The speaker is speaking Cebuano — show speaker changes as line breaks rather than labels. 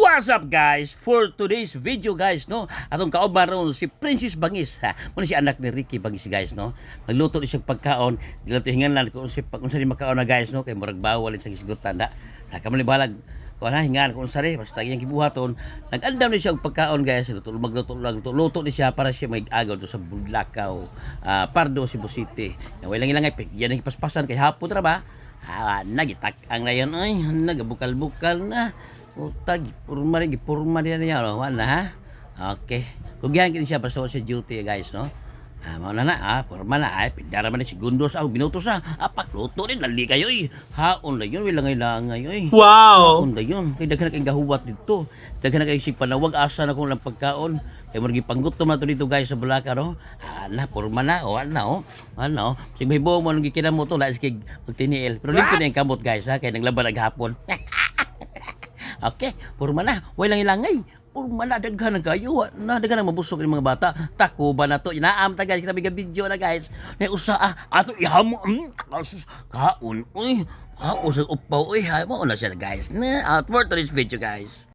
What's up, guys? For today's video, guys, no? Atong kauban ron si Princess Bangis, ha. Muna si anak ni Ricky Bangis, guys, no? Magluto ni siya pagkaon. Di lang to hingan lang kung unsa pag unsa ni makaon na, guys, no? Kay murag bawal sa hisgutan da. Sa kamali balag kuan ha, hingan kung unsa rin basta iyang gibuhaton. Nag-andam ni siya og pagkaon, guys. Luto, magluto lang, luto, luto ni siya para siya may-agaw to sa Bulacau, Pardo, Cebu City. Yang walang ilang ay yan ang paspasan kay hapon ra ba? Ah, nagitak ang na yan ay nagabukal-bukal na. Uta, gipurma rin, gipurma rin niya, no? Wala ha? Okay. Kugihan kini siya, basta sa duty, guys, no? Ah, mao na na, ah, purma na, ay, pindara man ni segundos, ah, minutos, ah, apak, luto rin, dali kayo, eh. Haon na yun, walang ilangay, oy.
Wow!
Haon na yun, kay daghan na kayong gahuwat dito. Daghan na kayong panawag, asa na kung lang pagkaon. Kay murag gipanggutom na to dito, guys, sa Bulacau, no? Ah, na, purma na, oh, na, oh. Ano, oh. Sige, mahibuong mo nung gikinamo to, lais kay magtiniil. Pero lingko na yung kamot, guys, ha, kay naglaban naghapon. Okay, purma na. Walang ilangay. Purma na, daghan na kayo. Na, daghan na mabusog ng mga bata. Takuba na to. Inaam ta, guys. Kita video na, guys. Na usa ah. Ato ihamo. Asus, kaon. Uy, kaon sa upaw. Uy, ha, mo na siya, guys. Na, out for today's video, guys.